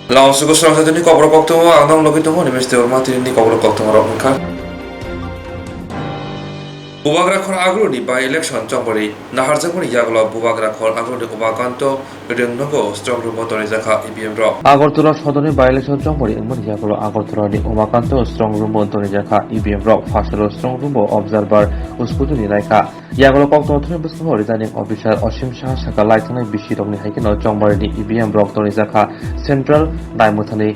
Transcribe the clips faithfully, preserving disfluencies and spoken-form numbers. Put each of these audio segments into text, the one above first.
Launsugo srangsathani kokrok koktwma ang nong logi tongo, Nimesh Debbarma tini ni kokrok koktwma rok wngkha. Bubagra khor agroni by election chongmari naharjakmani yagulo Bubagra khor agroni Umakanto Rengnogo strong room o tonijak kha E V M rok. Agartala sodorni by election chongmari wngmani yagulo Agartalani Umakanto strong room o tonijak kha E V M rok. Phasalo strong room o observer uskutuni naikha. Yagulo koktwma thani bwskango returning officer Osim Saha saka lai thangnai bisi rokni hai kheno chongmarini E V M rok tonijak kha central naimwthani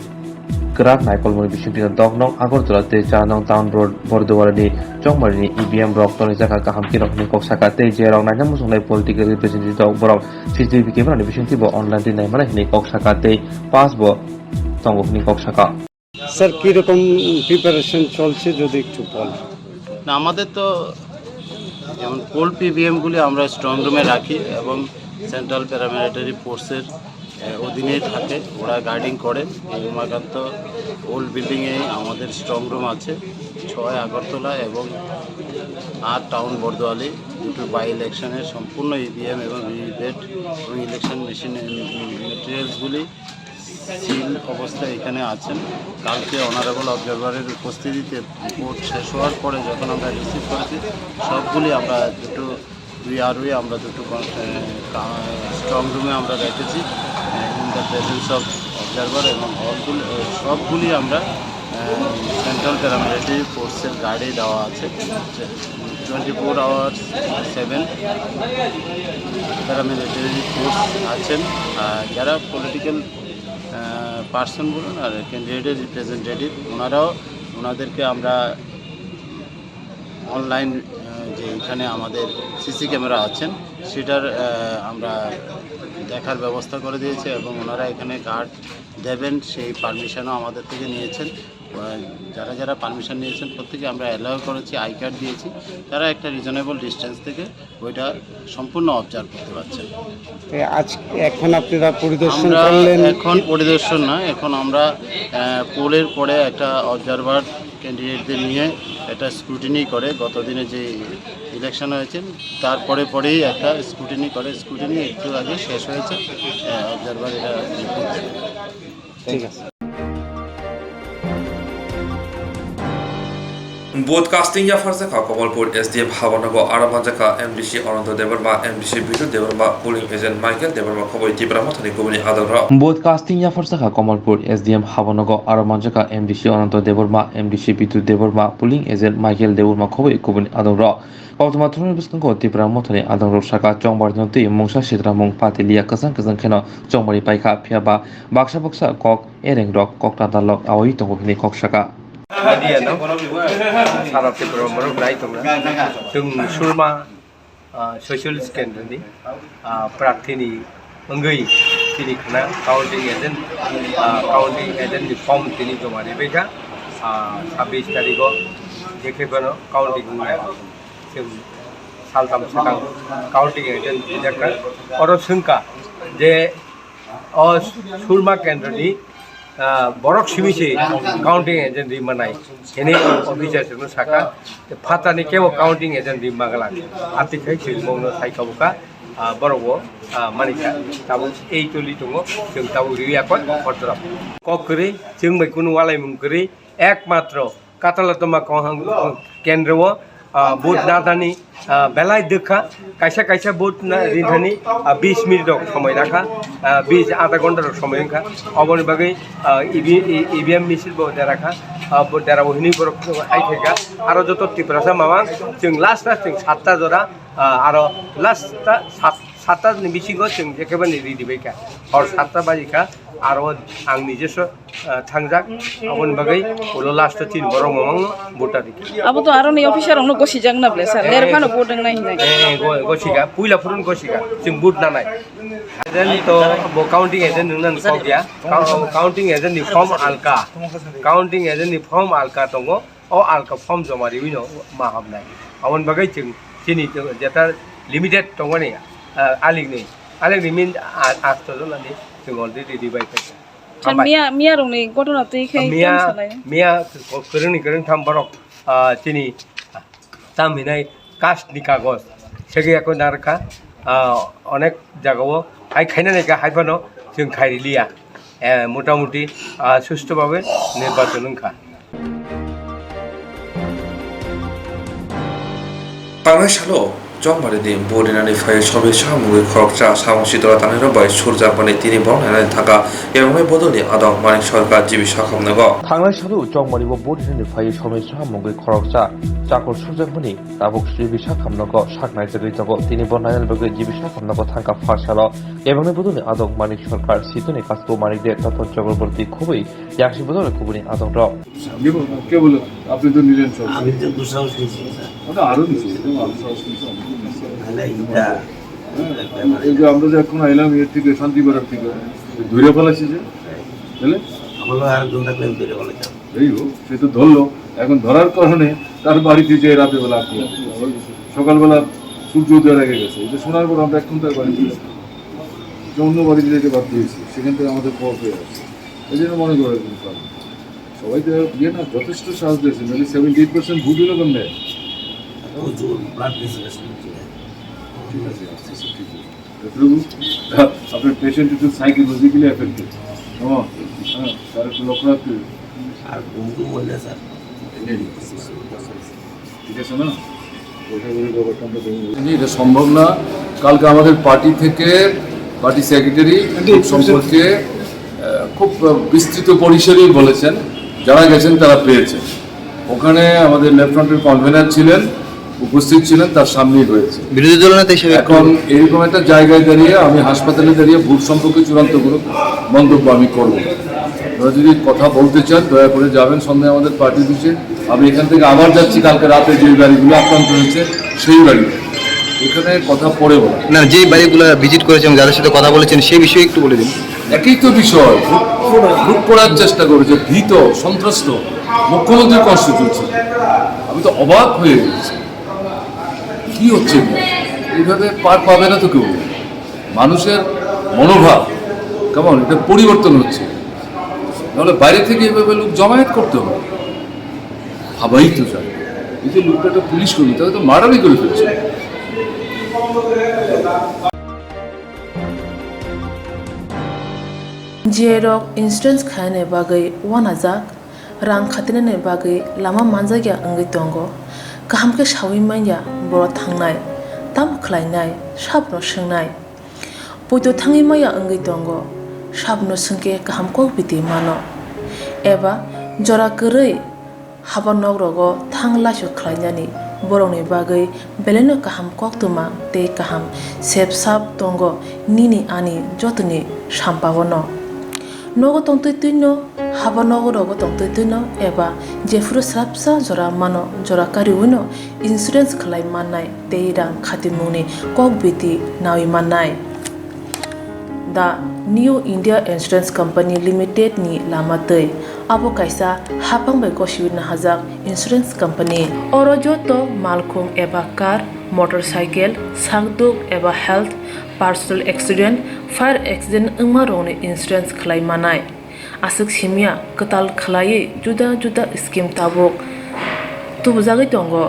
kwrak naikolmani bisingtwi dok nong Agartala tei char nong town road Bordualani chongmarini E V M rok tonijak kha kaham kheno hwnwi kok saka tei je rok naina muchungnai political representative rok borok C C T V camera ni bisingtwi bo online twi naimani hwnwi kok saka tei pass bo tongo hwnwi kok saka. Sir, কিরকম প্রিপারেশন চলছে যদি একটু বলেন? না, আমাদের তো যেমন কোল্ড পিভিএমগুলি আমরা স্ট্রং রুমে রাখি এবং সেন্ট্রাল প্যারামিলিটারি ফোর্সের অধীনেই থাকে, ওরা গার্ডিং করেন। এই উমাকান্ত ওল্ড বিল্ডিংয়ে আমাদের স্ট্রং রুম আছে, ছয় আগরতলা এবং আট টাউন বর্দোয়ালি। দুটো বাই ইলেকশনের সম্পূর্ণ ইভিএম এবং ভিভিপ্যাট এবং ইলেকশন মেশিন মেটেরিয়ালসগুলি সিল অবস্থায় এখানে আছেন। কালকে অনারেবল অবজারভারের উপস্থিতিতে ভোট শেষ হওয়ার পরে যখন আমরা রিসিভ করেছি, সবগুলি আমরা দুটো দুই আরোই আমরা দুটো স্ট্রং রুমে আমরা রেখেছি, in the presence of observer এবং হলগুলি, সবগুলি আমরা সেন্ট্রাল প্যারামিলিটারি ফোর্সের গার্ডে দেওয়া আছে। Twenty four hours seven paramilitary force আছেন। আর যারা পলিটিক্যাল পার্সন বলুন আর ক্যান্ডিডেটের রিপ্রেজেন্টেটিভ, ওনারাও, ওনাদেরকে আমরা অনলাইন যে এখানে আমাদের সিসি ক্যামেরা আছেন, সেটার আমরা দেখার ব্যবস্থা করে দিয়েছি এবং ওনারা এখানে গার্ড দেবেন সেই পারমিশনও আমাদের থেকে নিয়েছেন। যারা যারা পারমিশন নিয়েছেন প্রত্যেকে আমরা অ্যালাউ করেছি, আই কার্ড দিয়েছি, তারা একটা রিজনেবল ডিস্টেন্স থেকে ওইটা সম্পূর্ণ অবজার্ভ করতে পারছেন। আজ এখন আপনারা পরিদর্শন আমরা করলেন? এখন পরিদর্শন না, এখন আমরা পোলের পরে একটা অবজারভার ক্যান্ডিডেটদের নিয়ে একটা স্ক্রুটিনি করে, গত দিনে যে ইলেকশন হয়েছে তারপরে পরেই একটা স্ক্রুটিনি করে, স্ক্রুটিনি একটু আগে শেষ হয়েছে। অবজারভার এটা রিপোর্ট দেবে। ঠিক আছে। Vote casting yapharjakha Kamalpur S D M habanogo aro manjakha M D C Ananto Debbarma, M D C Bidu Debbarma, polling agent Michael Debbarma khoboi Tipra Mothani kubuni adongrok. Vote casting yapharjakha Kamalpur S D M habanogo aro manjakha M D C Ananto Debbarma, M D C Bidu Debbarma, polling agent Michael Debbarma khoboi kubuni adongrok. Koktwma thumni bwskango Tipra Mothani adongrok saka chongmari no twi mungsa sitramung patiliya kwchang kwchang kheno chongmari paikha, phiyaba baksa baksa kok erengrok kokta dalok awi tongo hwnwi kok saka. Media no sara Tripura borok nai tongna. Chwng Surma, ah, Socialist Kendra ni, ah, prarthi ni wngwi tini khna counting agent, ah, counting agent ni form tini joma ribaikha, ah, sabbish tarikh o jekhe bono counting wngnai. Chwng saltham swkang counting agent rijakha. Oro swngkha je o Surma Kendra ni, ah, borok simi se counting agent ri manai. Hini officer no saka, phatani kebo counting agent ri magala. Ati khai chwng mongno sai kabuka, ah, borok bo, ah, manikha. Tabuk ei toli tongo, chwng tabuk riwi yakon, kotorap. Kok kwrwi, chwng bai kunu walai mung kwrwi, ekmatro Katalatoma Kohang Kendra o, ah, vote na thani, ah, belai dwkha, kaisa kaisa vote na ri thani, ah, bis minute rok somoi nakha, ah, bis adha ghonta rok somoi wngkha. Oboni bagwi, ah, E V, E V M misil bo dera kha, ah, bo dera bo hinwi borok hai khaikha. Aro joto Tiprasa mamang chwng last last chwng satta jora, ah, aro last ta sat-, satta ni bisingo chwng jekebani ready bai kha. Hor satta baji kha, aro ang nijeso ah, thangjak, aboni bagwi ulo last o chini borok mamang no vote rikha. Abo to aroni officer rok no gosijak na ble sir, ler phano vote wngnai hinai. Eh, go, gosika, puila phuru no gosika, chwng vote nanai. Agent to bo counting agent wngna ni kok ya, Count-, counting agent ni form alka, counting agent ni form alka tongo, o alka form joma riwi no ma habnai. Aboni bagwi chwng chini jeta limited tongmani, ah, alikni, alikni min a-, asto jona ni chwng already ready bai phaikha. Sir, hambai. Miya, miya rokni gotona twi khe miya, tamo salai? Miya kwrwngni kwrwngtham borok, ah, chini tam hinai caste ni kagoj segwi yakho narwkha, ah, onek jagao hai khaina naikha, hai phano chwng khairiliya. eh, motamuti, ah, susto bhabe nirbachon wngkha. Tangnai salo Chongmari ni vote rinani phai sobi saha mungwi khoroksa samung sitwla tangnai rok bai surjakmani tini borok nainani thangkha. Ebongni bodolni adong Manik Sarkar G B Sakham nogo. Thangnai salo Chongmari o vote rinani phai sobi saha mungwi khoroksa chakur surjakmani tabuk G B Sakham nogo sak naijagwi tongo. Tini bo nainani bagwi G B Sakham nogo thangkha pharsalo. Ebongni bodolni adong Manik Sarkar, Sitoni Kasko, Manik De, Tapan Chakraborty khobwi yaksi bodolni kubuni adong rok. কে বলে? আপনি তো নিলেন সব। আমি তো দুঃসাহস নিয়েছি, স্যার। ওটা আরো নিচে, একদম আরো সাহস নিচে, আমি তো নিচে। তাহলে এটা হ্যাঁ। এই যে আমরা যে এখন আইলাম এর থেকে, শান্তিপাড়ার থেকে, ধরে ফেলাইছে যে, তাহলে? আমার লোক আর ঘন্টা করে ধরে ফেলাইছে। এই হোক, সে তো ধরলো, এখন ধরার কারণে তার বাড়িতে যে রাতের বেলা আক্রমণ। সকালবেলা সূর্য উদয়ের আগে গেছে, এটা শোনার পর আমরা এখন তার বাড়িতে যাই। যে অন্য বাড়িতে যেতে বাধ্য হয়েছি, সেখান থেকে আমাদের খবর পেয়ে আসছে। এই জন্য মনে করার কোনো কারণ নেই। সবাই তো ইয়ে না, যথেষ্ট সাহস দিয়েছে, নাহলে সেভেন্টি এইট পার্সেন্ট ভোট হলো কেমনে? ও জোর ব্লাড প্রেশার আছে, ঠিক আছে। ঠিক আছে, আস্তে আস্তে ঠিক আছে। প্রভু, আপনার পেশেন্ট একটু সাইকোলজিক্যালি এফেক্টেড। ও, হ্যাঁ, তার একটু লক্ষ্য রাখতে হবে। আর বন্ধু বললে স্যার, ঠিক আছে না? ওইটা ওই ব্যাপারটা আমরা দেখে নেব। এটা সম্ভব না। কালকে আমাদের পার্টি থেকে, পার্টি সেক্রেটারি সম্পর্কে, আহ, খুব বিস্তৃত পরিসরেই বলেছেন, যারা গেছেন তারা পেয়েছেন। ওখানে আমাদের লেফট ফ্রন্টের কনভেনার ছিলেন, উপস্থিত ছিলেন, তার সামনেই হয়েছে। বিরোধী দলনেতা হিসেবে এখন এইরকম একটা জায়গায় দাঁড়িয়ে আমি হাসপাতালে দাঁড়িয়ে ভোট সম্পর্কে চূড়ান্ত কোনো মন্তব্য আমি করব না। আপনারা যদি কথা বলতে চান, দয়া করে যাবেন সামনে আমাদের পার্টি অফিসে। আমি এখান থেকে আবার যাচ্ছি কালকে রাতে যে বাড়িগুলো আক্রান্ত হয়েছে সেই বাড়ি, এখানে কথা পরে বলা। না, যে বাড়িগুলো ভিজিট করেছেন, যাদের সাথে কথা বলেছেন, সেই বিষয়ে একটু বলে দিন। একই তো বিষয়, লুট করার চেষ্টা করেছে, ভীত, সন্ত্রস্ত, মুখ্যমন্ত্রীর কনস্টিটিউয়েন্সি। আমি তো অবাক হয়ে গেছি, কি হচ্ছে এগুলো? এইভাবে পার পাবে না তো কেউ। মানুষের মনোভাব কেমন, এটা পরিবর্তন হচ্ছে। নাহলে বাইরে থেকে এইভাবে লোক জমায়েত করতে হবে। হাবাই তো যায়। এই যে লোকটা একটা পুলিশ কর্মী, তাকে তো মার্ডারই করে ফেলছে। G I rok insurance khainani bagwi uanajak, rang khatinani bagwi lama manjakya wngwi tongo. Kaham khe saui manya borok thangnai, tamo khlainai, sabono swngnai. Poito thangwi maya wngwi tongo, sabono swngkhe kaham kok biti mano. Eba jora kwrwi haba nok rogo thang laisu khlainani borokni bagwi belaino kaham koktwma tei kaham sep sap tongo nini ani jotoni sampao no. Nogo tongtwi twino, haba nogo rogo tongtwi twino eba jephuru swrapsa jora mano jora kariwino insurance khlai mannai tei rang khatimungni kok biti nawi mannai. The New India Insurance Company Limited ni lama twi. Abo kaisa hapang bai gosiwi nahajak insurance company. Oro joto malkhung eba car, motorcycle, sakduk eba health, personal accident, fire accident wngma rokni insurance khlai manai. Aswk simya kwtal khlaiwi juda juda scheme tabuk tubujagwi tongo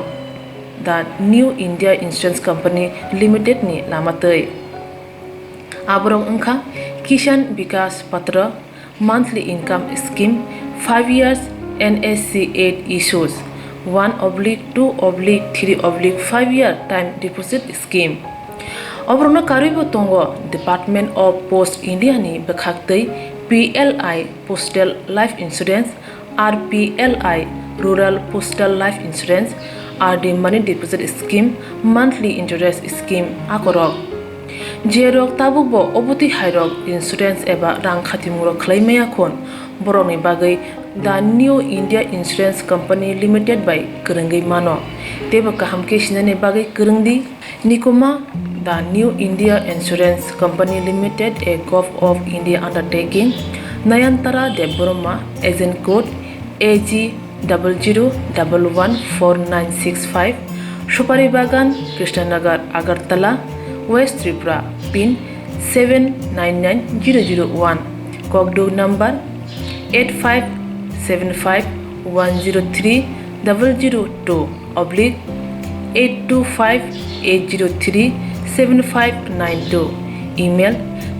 the New India Insurance Company Limited ni lama twi. Aborok wngkha Kisan Vikas Patra, monthly income scheme, five years N S C eight issues, one oblique two oblique three oblique five year time deposit scheme. Oborokno karwibo tongo Department of Post India ni bwkhaktwi P L I Postal Life Insurance, R P L I Rural Postal Life Insurance, R D Money Deposit Scheme, Monthly Interest Scheme akorok. Jerok tabukbo obotwi hairok insurance eba rang khatimung rok khlai maya khun, borokni bagwi The New India Insurance Company Limited bai kwrwngwi mano. Teibo kaham khe sinani bagwi kwrwng di. Nikoma, The New India Insurance Company Limited, a Gov of India undertaking, Nayantara Debbarma, agent code A G double zero double one four nine six five, Supari Bagan, Krishnanagar, Agartala, West Tripura, pin seven nine nine zero zero one, Kokduk number eight five seven five one zero three double zero two oblique eight two five eight zero three seven five nine two, email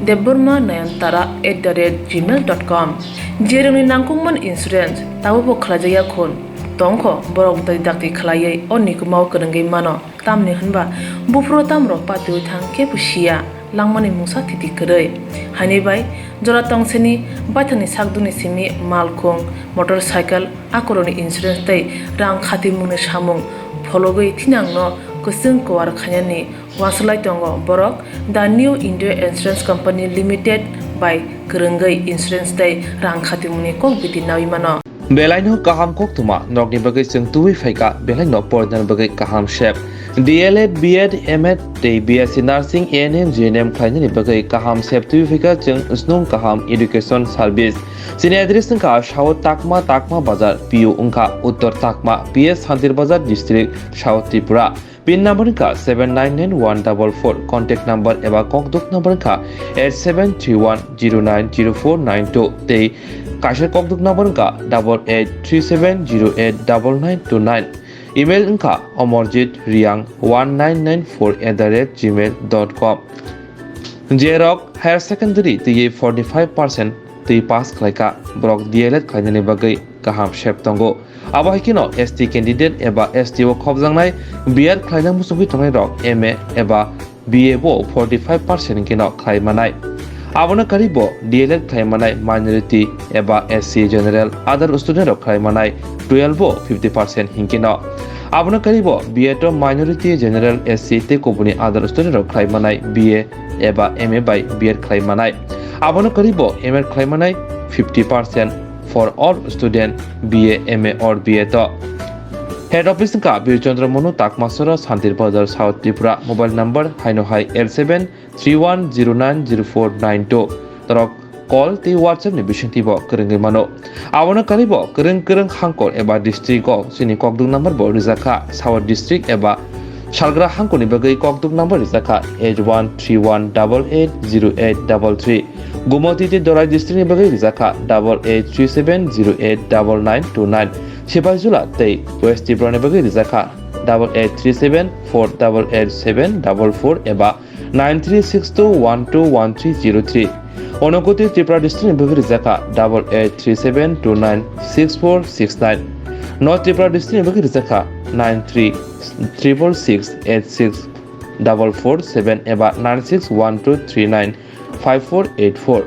Debbarma Nayantara at the rate gmail dot com. Jerwngni nangkukmani insurance, tabukbo khlaijakya khun. Tongkho, borok dakti dakti khlaiwi o nikumao kwrwngwi mano. Tamni hwnba, buphuru tamrok patiwi thang kebo siya, langmani mungsa thiti kwrwi. Haini bai, jora tongsini, baithangni sakduni simi, malkhung, motorcycle, akorokni insurance tei rang khatimungni samung phologwi thinangno kwchwng kuar khainani uansuk lai tongo borok. The New India Insurance Company Limited bai kwrwngwi insurance tei rang khatimungni kok biti nawi mano. Belaino kaham koktwma nokni bagwi chwng tubui phaikha, belaino porinani bagwi kaham sep. D L Ed, B Ed, M Ed tei B S C Nursing, A N M, G N M khlainani bagwi kaham sep tubui phaikha chwng snung kaham education service. Chini address wngkha South Takma, Takma Bazar, P O wngkha Uttor Takma, P S Santir Bazar District, South Tripura. Pin number wngkha seven nine nine one double four, contact number eba kokduk number wngkha eight seven three one zero nine zero four nine two tei kaisa kokduk number wngkha double eight three seven zero eight double nine two nine. Email wngkha omorjit riang one nine nine four at the rate gmail dot com. Jerok higher secondary twi forty five percent twi pass khlaikha, borok D L Ed khlainani bagwi kaham sep tongo. Abo hai kheno S T candidate eba S T o khopjaknai B Ed khlaina muchungwi tongnairok M A eba B A bo forty five percent hinkhe no khlai manai. Abono karwi bo D L Ed khlai manai minority eba S C general other student rok khlai manai twelve bo fifty percent hinkhe no. Abono karwi bo B Ed o minority general S C tei kubuni other student rok khlai manai B A eba M A bai B Ed khlai manai. Abono karwi bo M Ed khlai manai fifty percent for all student B A, M A or B Ed o. Head office wngkha Bir Chandra Manu, Takmasora, Santir Bazar, South Tripura. Mobile number haino hai eight seven three one zero nine zero four nine two. Norok call tei WhatsApp ni bisingtwi bo kwrwngwi mano. Abono karwi bo kwrwng kwrwng hangkor eba district o chini kokduk number bo rijak kha. South district eba salgra hangkor ni bagwi kokduk number rijak kha eight one three one double eight zero eight double three. Gumoti tei Dorai district ni bagwi rijak kha double eight three seven zero eight double nine two nine. Sipaijula tei West Tripura ni bagwi rijak kha double eight three seven four double eight seven double four eba nine three six two one two one three zero three. Unakoti Tripura district ni bagwi rijak kha double eight three seven two nine six four six nine. North Tripura district ni bagwi rijak kha nine three triple six eight six double four seven eba nine six one two three nine five four eight four.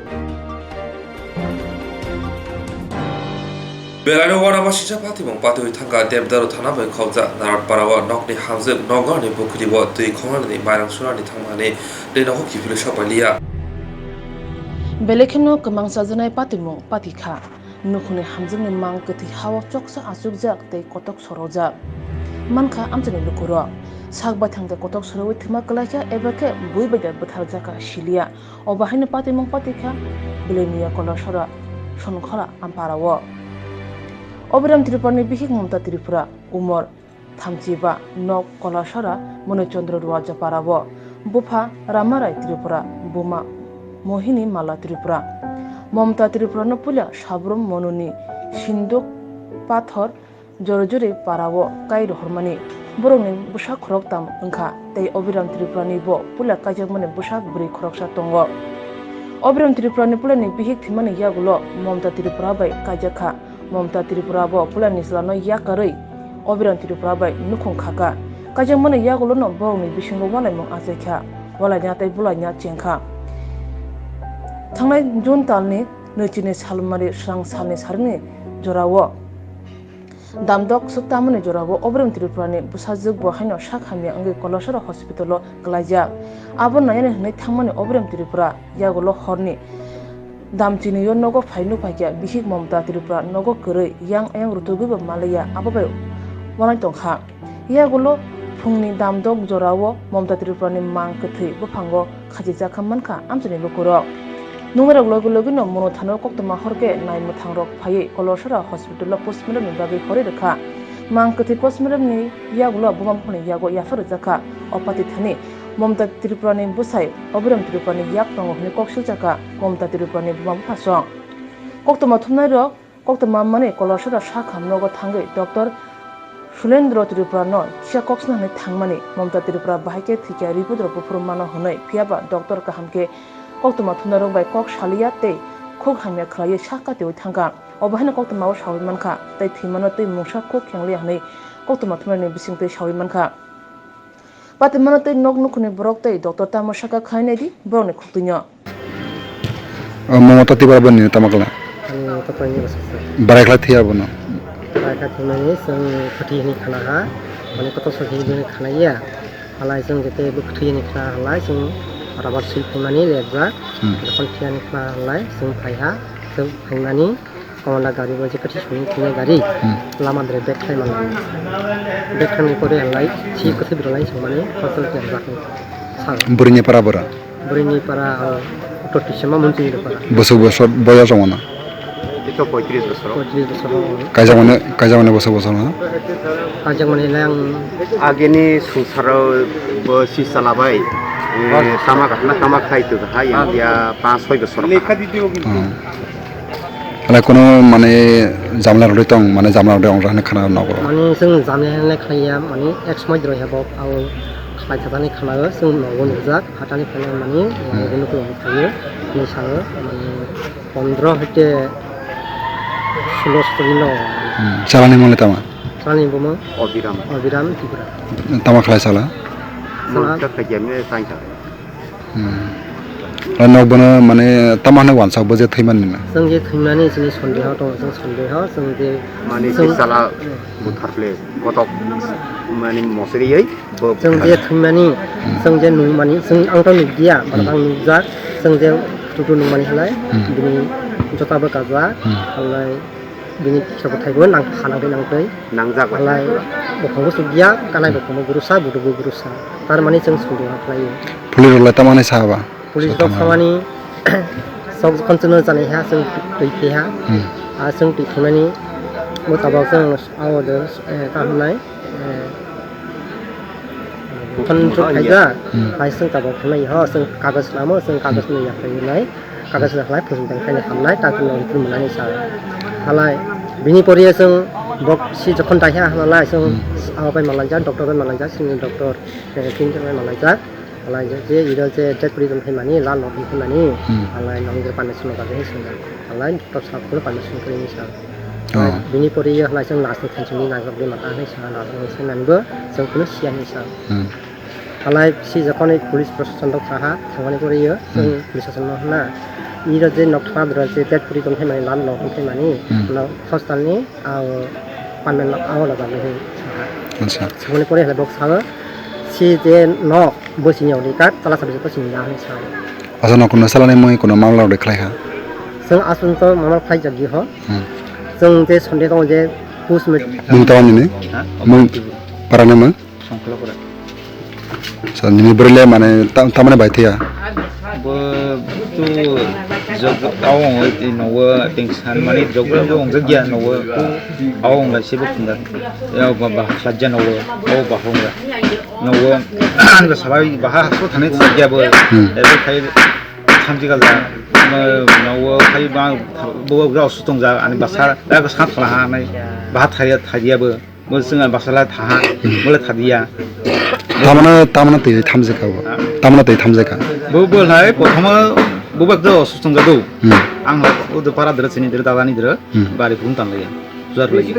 Belaino uanama sisa patimung patwi thangkha Debdaru thana bai khobjak Naratpara o nokni hamjwk nokni pukhuri o twi khongnani mairang sunani thangmani tei nogo kiphilwi sokpaliya. Belai kheno kwmang chajaknai patimung pati kha. Nukhungni hamjwkni mang kwthwi hao choksa achukjak tei kotok sorojak mankha amchaini lukurok. Sak baithang de kotok sorowi thwima kwlaikha eba khe bui bai de bwtharjakha siliya. Obo haino patimung pati kha Belonia Kolasora Sonkhola Ampara o. Obiram Tripurani bihik Mamta Tripura, umor thamchiba, nok Kolasora Moni Chandra Ruajapara o. Bupha Ramarai Tripura, buma Mohini Mala Tripura. Mamta Tripurano puila Sabrum Monuni Sinduk Pathor Jorjori para o kai rohormani. Borokni bwsa khoroktham wngkha tei Obiram Tripurani bo puila kaijakmani bwsa bwrwi khoroksa tongo. Obiram Tripurani puilani bihik thwimani yagulo Mamta Tripura bai kaijak kha. Mamta Tripura bo puilani chwlano yakarwi Obiram Tripura bai nukhung khaka. Kaijakmani yagulono borokni bisingo walaimung achaikha, walaina tei bulaina chengkha. Thangnai June talni nwichini salmari swrang salni saringni jorao Damdok swk tamani jorao Obiram Tripurani bwsajwkbo haino sak hamya wngwi Kolasora hospitalo kwlaijak. Abo nainani hwnwi thangmani Obiram Tripura yagulo horni damchinio nogo phai nukphaikha bihik Mamta Tripura nogo kwrwi yang ayang rutugwibo malaiya abo bai wanai tongkha. Yagulo phungni damdok jorao Mamta Tripurani mang kwthwi buphango khachijak kha mankha amchaini lukurok. Nungnairok logi logino Monu thanao koktwma horkhe nai mwthangrok phaiwi Kolasora hospitalo postmortemni bagwi horwi rwkha. Mang kwthwi postmortemni yagulo buma buphangni yago yaphar rwjakha. O pati thani Mamta Tripurani bwsai Obiram Tripurani yak tongo hwnwi kok siljakha Mamta Tripurani buma buphasong. Koktwma thumnairok Koktwma manwi Kolasora sakham nogo thangwi Doctor Sulendra Tripura no kisa kok sna hwnwi thangmani, Mamta Tripura bahai khe thwikha report rok buphuru mano hwnwi, phiyaba doctor kaham khe koktwma thumnairok bai kok saliya tei khuk hamya khlaiwi sak katiwi thangkha. Obo haino koktwmao sawi mankha tei thwimano tei mungsa khuk khengliya hwnwi koktwma thumnairokni bisingtwi sawi mankha. Patimano tei nok nukhungni borok tei doctor tamo sakha khai naidi borokni khuktwino. O Momota Tripura boni tamo kla? Ani Momota Tripura ni bwsajwk. Barai khlai thwiya bono? Barai khlai thwimani chwng kwthwi hwnwi khna ha, mane kotor sok hwnwi khna ya. Halai chwng jete bo kwthwi hwnwi khna halai chwng rubber seal phaimani lepjak. Hmm. Jokhon thwiya hwnwi khna halai chwng phai ha, chwng phaimani. Komanda gari bo je kathi suni thangna gari, hmm, lama dre bag khai mano. Bag khai pore halai si kwthwi bwrwi lai songmani hotel ke jak ni sal. Bwrwini para bwrwi? Bwrwini para, o, auto tisama munchini para. Bwswk bwswk boyos wngmano? Ito poitris bosor. Poitris bosor. Kaijak mane, kaijak mane bwswk bwswk no? Kaijak mane lang. Agini sungsaro bo si salabai. Eh, tama kahna tama khai tu ha yang dia pas soi bosor. Hmm. Mane kono mane jamla rwdi tong, mane jamla rwdi ong rani khana nogo. Mane chwng jamla hwnle khlaiya, mane ek somoi roi habo, abo khlai thani khana o, chwng nogo nukjak, hatani phano mane, hmm, nogo nuklo khayo, ni sao, mane pondro hoite sulo sori no. Hmm, chalani mole tama? Chalani bomo? Obiram. Obiram Tripura. Tama khlai sala? Sala. Mangsa khaiyamne tangka. Hmm. Aro nok bono mane tamo hwnwi uansa bo je thwimani na? Chwng je thwimani chini sondeho tongo, chwng sondeho, chwng je mane chwng sala buthar ple kotok mane mosri yai bo chwng buthar. Je thwimani, hmm, chwng je nungmani, chwng ang to nukdiya, hmm, borok ang nukjak, chwng je tutu nungmani halai, hmm, bini jota bo kajak, hmm, halai bini kisa bwthai bo nang pha nang twi nang twi. Nangjak bai. Halai buphang bo sukya, kanai buphang bo gurusa, buduk bo gurusa. Tar mani chwng sundung ha khlai. Police rok lai tamo hwnwi sa ba? Police rok samani sok jokhon chwngno chanai ha, chwng twi phi ha. Hmm. A chwng twi phimani bo tabok chwng abo de, eh, ta hwnai, eh, Phone rok khaijak, hmm, hai chwng tabok khainai ho, chwng kagoj lamo, chwng kagoj no yaphai nai, kagoj rok lai phusing tang khaina hamnai, ta chwng ripru mwnani sa. Halai bini poriya chwng bok si jokhon daiha halai chwng, hmm, abo bai malaijak, doctor bai malaijak, chini doctor, eh, tin bai malaijak, halai je, je iro je dead prison phaimani, lal no phaimani, hmm, halai nong je pani chwng no bagwi chwng. Halai doctor sahab kunu permission kwrwi hinwi sa. Oh. Bini pore ye halai chwng last ni thansingni nangjak de mata hinwi sa, last ni thansing nani bo chwng kunu siya hinwi sa. Hmm. Halai si jokhon police proshashan rok thaha, thangmani pore ye chwng, hmm, police proshashan no hwna. Iro je nok thana dwra je dead body tong phaimani, lal nok tong phaimani, hmm, no hospital ni, ah, panel nok, ah, lajak hinwi saha. Acha. Thangmani pore halai bok sao, si je nok bo sini yong di kat, tala sabi joto sini ya hinwi sao. Acha no kuno salani mui kuno mamla rok de khlai kha. Chwng aswk to mamla khlai jak di ho. Hmm. Chwng je Sunday tongo je post mortem. Mung tama nini? Ha? Mung para ni mung? Songkla pura. Sa nini bwrwi le mane tam, tamani bai thaya? Bo tu jog tawong oi ti nowo ting san mani jog jog ong jagya nowo tu awong ga sibo kunda. Ya ba ba sajja nowo, o ba hong ga. Nowo, ang sabai baha hasto thani thangya bo. Hmm. Ebo khai thamji kal da. Nowo khai ba bo ga osu tong ja ani basa da ga sa thla ha nai. Baha thaya thaya bo. Bo singa basa la tha ha. Hmm. Bo la thadiya. Tamana, tamana tei thamji ka bo. Ha? Tamana tei thamji ka. Bo bo lai prothoma bo ba ga osu tong ja do. Hmm. Ang la o de para dra chini dra dada ni dra. Hmm. Bari phun tan laya. Jar lai.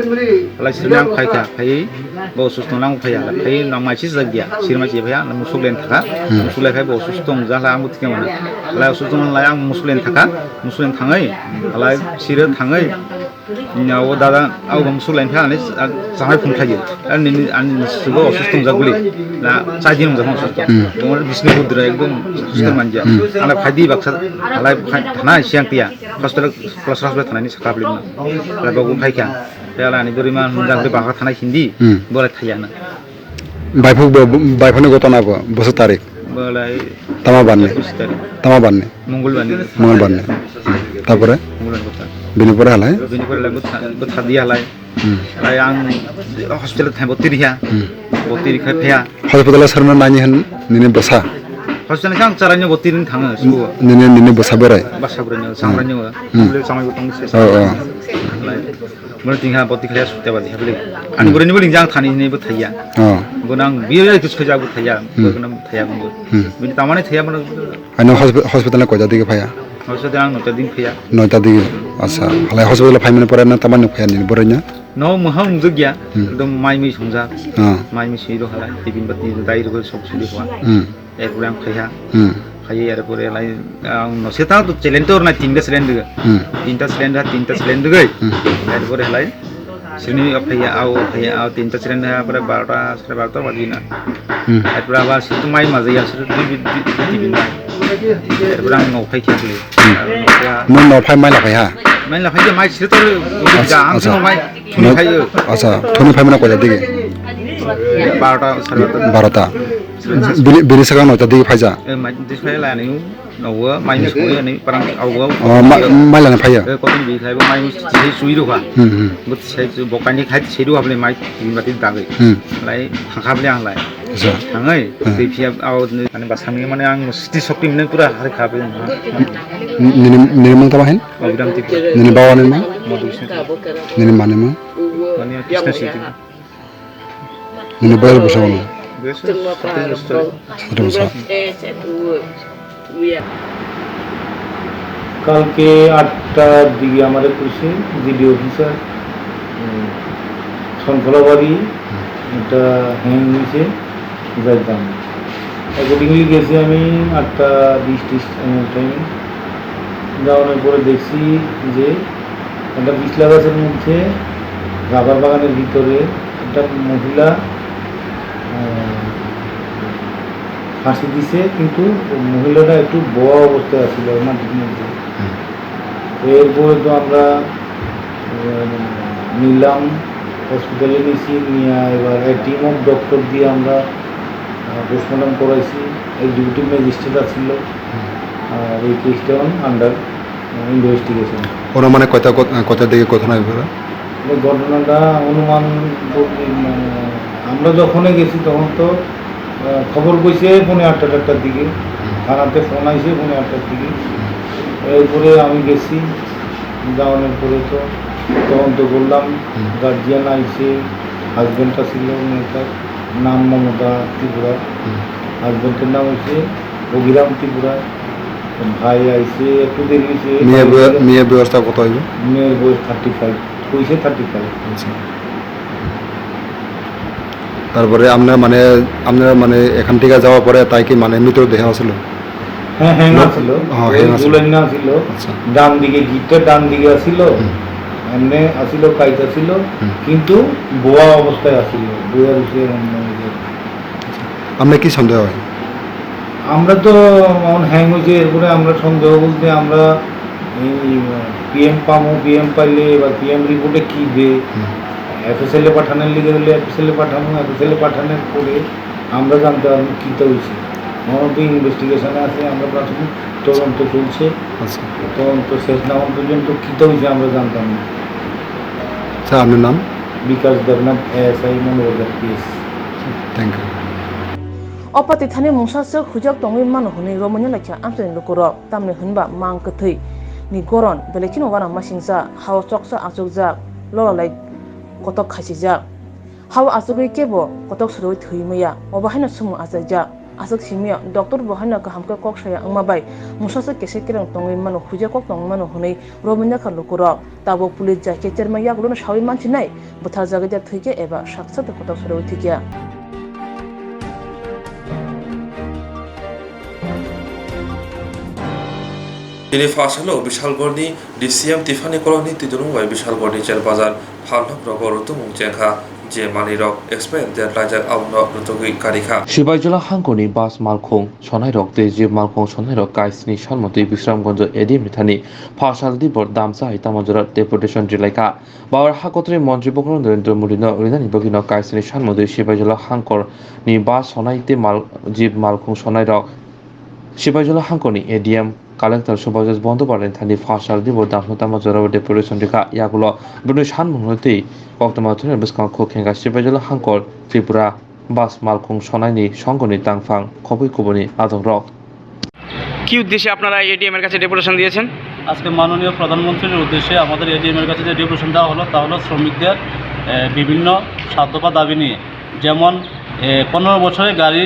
Lai sirni ang khai kha, khai bo osu tong lang phaya, khai nang mai si jak dia, sirma si phaya, nang musuk len thaka, hmm, musuk lai khai bo osu tong ja la ang thike mana. Lai osu tong lai ang musuk len thaka, musuk len thangai, lai sira thangai. Ni o dada, au bang musuk len kha, ani samai phun khai. Ani ni, ani ni sugo osu tong ja guli. Na, chai din jang osu. Hmm. Tong bisni budra ekdom osu tong manja. Hmm. Ana khai di baksa, lai khai thana siang tia. Hospital, Hospital thanani sakha bwlwi no. Ala bogu khai kha. Tei ala ani bwrwi ma hwnjak tei bahar thanai hindi. Hmm. Bo lai thaiya na. Baiphuk bo, baiphani gotona bo, bwswk tarik? Bo lai tama banni? Ekus tarik. Tama banni? Mongol banni. Mongol banni. Tapore? Mongol banni gotha. Bini pore halai? Bini pore lai bwtha, bwtha diya lai. Hmm. Lai ang hospital thai bwtwi riha. Hmm. Bwtwi rikhai phaiya. Hospital o sarno nani hwn nini bwsa? Hospital khe ang charaino bwtwi ring thango, sugo. Nini, nini bwsa berai? Bwsa berai no, hmm, samrai no. Hmm. Bwlai samai bo tong se. Oh, oh. Lai. Bono tingha boti khaya sute baji habli. Ani Hmm. bore ni bole jang thani ni bo thaya. Oh. Bono ang biyo ya kis khaya bo thaya. Hmm. Bono thaya bo. Hmm. Bini tamani thaya bono. Ano hosp-, hospital na koita dige phaya? Hospital ang noita din phaya. Noita dige. Asa. Halai hospital phai mane pore na tamani phaya ni bore na? No muha ungjak ya. Hmm. Ekdom mai mi songjak. Oh. Mai mi sui do halai. Tibin bati dai ro sok sui do. Hmm. Erpore ang phaiha. Hmm. Phaiwi erpore lai, ang no seta to challenge to orna tinta challenge diga. Hmm. Tinta challenge ha, tinta challenge diga. Hmm. Erpore lai, sini phaiya, au phaiya, au tinta challenge ha, pore barota, sare barota baji na. Hmm. Erpore abar situ mai maji ya, situ di, di, di, di, di, di. Erpore ang no phai khe. Hmm. Ang no phaiha. No, no phai mai la phaiha? Mai la phaiya, mai situ to, Acha, ang acha. Situ mai, No, phaiyo. Acha, phone phai mana koita digi? Barota, sare barota. Barota. Bini, bini sakang noita digi phaija? Eh, mai, dis phai lani, nogo, mai mis koi ani, parang, au, au. Oh, ma-, mai lani phaiya? Eh, kotin bi khai, mai mis, sei sui ro kha. Hmm, hmm. But sei, sei bokani khai, sei ro hable mai, tin bati dagi. Hmm. Lai, thangkha bole ang lai. Acha. Thangai, Hmm. tei phiya, au, ani basangni mane ang siti sokti mane pura hari kha bole. Nini, nini mang tama hen? Abhiram Tripura. Nini bawa ni mang? Madhu Singh. Nini mani mang? Mani Krishna Singh. Nini bayar bwsa wano? Bwsa, sotris bwsa. Sotris bwsa. কালকে আটটার দিকে আমার এক কইছে GD officer, উম, শঙ্খলাবাড়ি একটা হ্যাং হয়েছে, যাইতাম। অ্যাকর্ডিংলি গেছি আমি আটটা বিশ ত্রিশ টাইমে। যাওয়ানোর পরে দেখছি যে একটা বিশলা গাছের মধ্যে রাবার বাগানের ভিতরে একটা মহিলা, আহ, ফাঁসি দিছে, কিন্তু মহিলাটা একটু বোবা অবস্থায় আছিল মাটির মধ্যে। হুম। এরপরে তো আমরা, আহ, নিলাম, হসপিটালে নিছি, নিয়ে এবার টিম অফ ডক্টর দিয়ে আমরা, আহ, পোস্টমর্টম করাইছি। এক্সিকিউটিভ ম্যাজিস্ট্রেট আছিল, হুম। আর এই কেসটা অন আন্ডার ইনভেস্টিগেশন। ওরা মানে কয়টা ঘট-, কয়টার দিকে ঘটনা হয়ে গেল? এই ঘটনাটা অনুমান করতে, মানে, আমরা যখনই গেছি তখন তো, আহ, খবর কইছে পৌনে আটটা, আটটার দিকে, হুম। থানাতে ফোন আইছে পৌনে আটটার দিকে। হুম। এরপরে আমি গেছি, যাওয়ানোর পরে তো তদন্ত করলাম, হুম। গার্জিয়ান আইছে, হাজব্যান্ড আছিল, মেয়েটার নাম মমতা ত্রিপুরা, হুম। হাজব্যান্ডের নাম হচ্ছে অভিরাম ত্রিপুরা। ভাই আইছে, একটু দেরি হইছে। মেয়ের বয়-, মেয়ের বয়সটা কত হইব? মেয়ের বয়স থার্টি ফাইভ, হইছে থার্টি ফাইভ। আচ্ছা। তারপরে আপনার মানে, আপনারা মানে এখান থেকে যাওয়ার পরে তাই কি মানে মৃত দেহ আছিল? হ্যাঁ, হ্যাং আছিল। হ্যাঁ, ওই হ্যাং আছিল। ঝুলাইনা আছিল। আচ্ছা। ডান দিকে, গিটটা ডান দিকে আছিল। হুম। এমনি আছিল, কাইত আছিল, হুম। কিন্তু বোয়া অবস্থায় আছিল। বইয়া রয়েছে এমনি ওই যে। আচ্ছা। আপনার কি সন্দেহ হয়? আমরা তো এখন হ্যাং হয়েছে, এরপরে আমরা সন্দেহ বলতে আমরা এই পিএম পামো, পিএম পাইলে এবার পিএম রিপোর্টে কি দে, হুম। এফএসএল এ পাঠানোর লিগে দিলে এফএসএল এ পাঠানো, এফএসএল এ পাঠানোর পরে আমরা জানতে পারবো কিতা হয়েছে। এখন তো ইনভেস্টিগেশনে আছে, আমরা প্রাথমিক তদন্ত চলছে। আচ্ছা। তদন্ত শেষ না হওয়া পর্যন্ত কিতা হয়েছে আমরা জানতাম না। স্যার, আপনার নাম? Bikash Debnath, ASI Moulvibazar PS. Thank you. O pati thani mungsa swk huijak tongwi mano hwnwi romwi no laikha amchaini lukurok, tamni hwnba mang kwthwi ni goron belai kheno uanama singcha, hao choksa achukjak, lola lai kotok khaisijak. Hao achugwi kebo kotok suriui thwi maya, obo haino sumung achaijak. Aswk simi o, doctor bo haino kaham khe kok saya wngma bai mungsa swk kese kereng tongwi mano, huijak kok tongwi mano hwnwi romwi nokha lukurok. Tabuk police jai khe cherma yagulono saui manchinai, bwtharjagwi da thwikhe eba saksa tei kotok suriui thwikhe. Tini Phasalni Bishalgarhni D C M Tiffany Colony ni twidulung bai Bishalgarhni Cher Bazar phalnogrogo rutumung chengkha, je manwirok expired date laijak abono rutugwi karikha. Sibaijala hangkoni bus malkhung sonairok tei jeep malkhung sonairok kaisni salmantwi Bisramganj A D M ni thani Phasal dibor damsa hai tamo jora deputation rilaikha. Bauar hakotri montri bokhorok Narendra Modi no rinani bagwi no kaisni salmantwi Sibaijala hangkor ni bus sonai tei mal, jeep malkhung sonai rok Sibaijala hangkor ni A D M, collector Subhajyot Bondopare thani Phasal dibor damsa tamo jora o deputation rikha. Yagulo bini salmung tei koktwma thani bwskango khuk khengkha Sibaijala hangkor Tripura bus malkhung sonai ni songoni tangphang khobwi kubuni adongrok. কি উদ্দেশ্যে আপনারা এডিএম এর কাছে ডেপুটেশন দিয়েছেন? আজকে মাননীয় প্রধানমন্ত্রীর উদ্দেশ্যে আমাদের এডিএম এর কাছে যে ডেপুটেশন দেওয়া হলো, তা হলো শ্রমিকদের, এ, বিভিন্ন সাত দফা দাবি নিয়ে। যেমন, এ, পনেরো বছরের গাড়ি,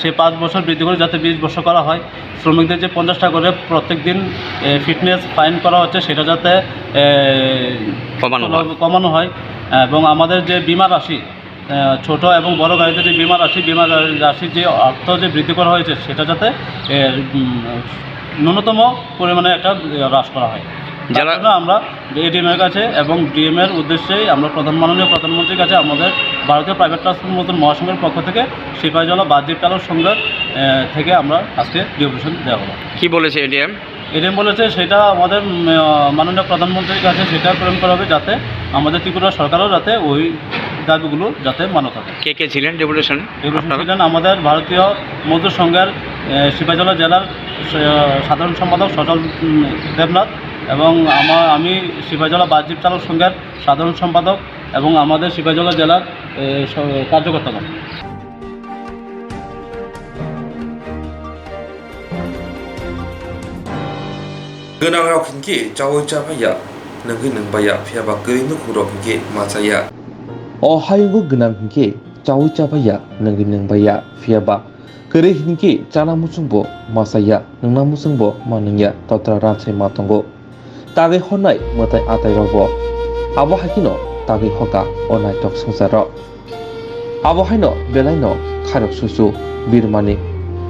সে পাঁচ বছর বৃদ্ধি করে যাতে বিশ বছর করা হয়। শ্রমিকদের যে পঞ্চাশ টাকা করে প্রত্যেক দিন, এ, ফিটনেস ফাইন করা হচ্ছে, সেটা যাতে, এ, কমানো হয়। কমানো হয়। এবং আমাদের যে বিমা রাশি, আহ, ছোট এবং বড় গাড়িতে যে বিমা রাশি, বিমা রা-, রাশির যে অর্থ যে বৃদ্ধি করা হয়েছে, সেটা যাতে, এ, উম, ন্যূনতম পরিমাণে একটা, এ, হ্রাস করা হয়। যারা তার জন্য আমরা এডিএম এর কাছে এবং ডিএম এর উদ্দেশ্যেই আমরা প্রধান, মাননীয় প্রধানমন্ত্রীর কাছে আমাদের ভারতীয় প্রাইভেট ট্রান্সপোর্ট মজদুর মহাসংঘের পক্ষ থেকে সিপাহীজলা বাস জিপ চালক সংঘের, এ, থেকে আমরা আজকে ডেপুটেশন দেওয়া হলো। কি বলেছে এডিএম? এডিএম বলেছে সেটা আমাদের, উম, আহ, মাননীয় প্রধানমন্ত্রীর কাছে সেটা প্রেরণ করা হবে, যাতে আমাদের ত্রিপুরা সরকারও যাতে ওই দাবিগুলো যাতে মান্য থাকে। কে কে ছিলেন ডেপুটেশনে? ডেপুটেশন আপনারা? ছিলেন আমাদের ভারতীয় মজদুর সংঘের, আহ, সিপাহীজলা জেলার, আহ, সাধারণ সম্পাদক সচল, উম, দেবনাথ এবং আমা-, আমি সিপাহীজলা বাস জিপ চালক সংঘের সাধারণ সম্পাদক এবং আমাদের সিপাহীজলা জেলার, আহ, স-, কার্যকর্তাগণ। Gwnangrok hinkhe chaui cha phaiya, nwngwi nwng baiya, phiya ba kwrwi nukhungrok hinkhe ma chaya. O hayungo gwnang hinkhe chaui cha phaiya, nwngwi nwng baiya, phiya ba kwrwi hinkhe chana muchungbo ma chaya, nwngna muchungbo ma nwngya, totra ransai ma tongo. Tagwi hornai mwtai atairokbo. Abo hai kheno tagwi hoka o naitok swngcharrok. Abo haino belaino khairok susu birmani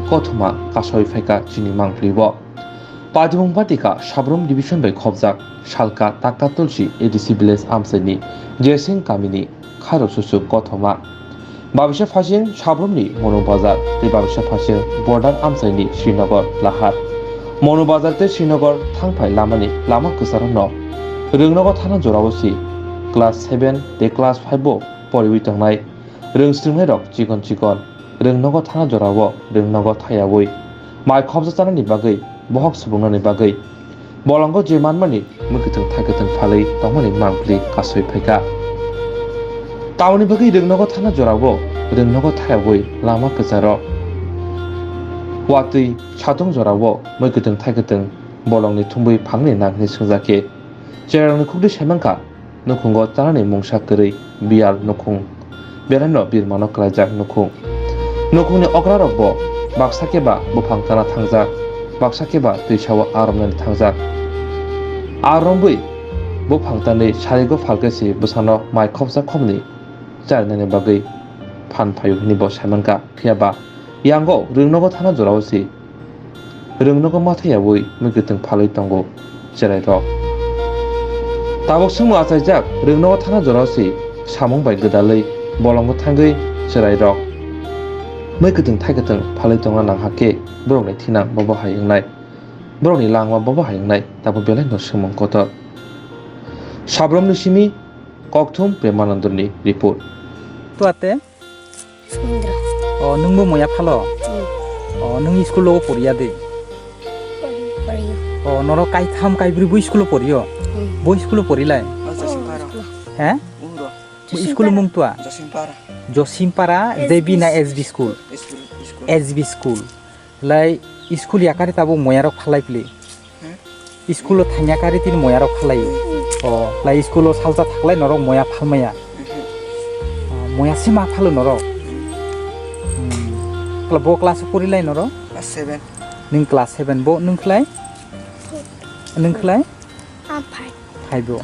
kothoma kasoi phaikha chini mangpli bo. Patimung patika Sabrum division bai khopjak Salka Taka Tulsi A D C village amchaini Jesing kamini khairok susu kothoma. Babisa phasing Sabrumni Monu Bazar tei babisa phasing Border amchaini Srinagar lahar. Monu Bazar tei Srinagar thangphai lamani lama kwcharokno Rwngnogo thana jorao si class seven tei class five o poriwi tongnai rwngsrwngnairok chikon chikon Rwngnogo thana jorao rwngnogo thayaui mai khopsa chanani bagwi bohok subungnani bagwi bolongo je manmani mwkhwtwng thaikwtwng phalwi tongmani mangpli kasui phaikha. Tamoni bagwi rwngnogo thana jorao rwngnogo thayaui lama kwcharok watwi satung jorao mwkhwtwng thaikwtwng bolongni thumbwi phangni nang hwnwi swngjak khe cherarokni khukdi saimankha. Nukhungo chanani mungsa kwrwi biyal nukhung, belaino birmano klaijak nukhung. Nukhungni okrarokbo baksa khe ba buphang tana thangjak, baksa khe ba twisao aromnani thangjak. Arombwi buphang tanwi sarigo phalkhe se bwsano mai khopsa khopni charinani bagwi phan phaio hwnwi bo saimankha, phiya ba yango rwngnogo thana jorao se rwngnogo ma thayaui mwkhwtwng phalwi tongo chwrairok. Tabuk swngmung achaijak rwngnogo thana jorao se samung bai gwdalwi bolongo thangwi chwrairok mwkhwtwng thaikwtwng phalwi tongna nang hakhe borokni thinang bobo hai wngnai, borokni langma bobo hai wngnai, tabuk belaino swngmung kotor. Sabrumni simi Kokthum Premanandani report. Tuate? Sumundra. O, nwngbo moya phalo? Hmm. O, nwng school o poriya de? Pori-, poriyo. O, norok kaitham kaibrwi bo school o poriyo? Hmm. Bo school o porilai? Oh, Jasimpara. School. He? Umro. Bo school mung tua? Jasimpara. Josimpara, S B J B na school. S B school? S B school. S B school. Lai school yakari tabuk moyarok phalai pli. Hmm? School o thangya kari tini moyarok phalai. Hmm. O, lai school o salsa thaklai norok moya phalmaya. Hmm. O, moya se ma phalo norok. Hmm. Kla-, bo class o porilai norok? Class seven. Nwng class seven, bo nwng khlai? Nwng khlai? Ah, five. Five o.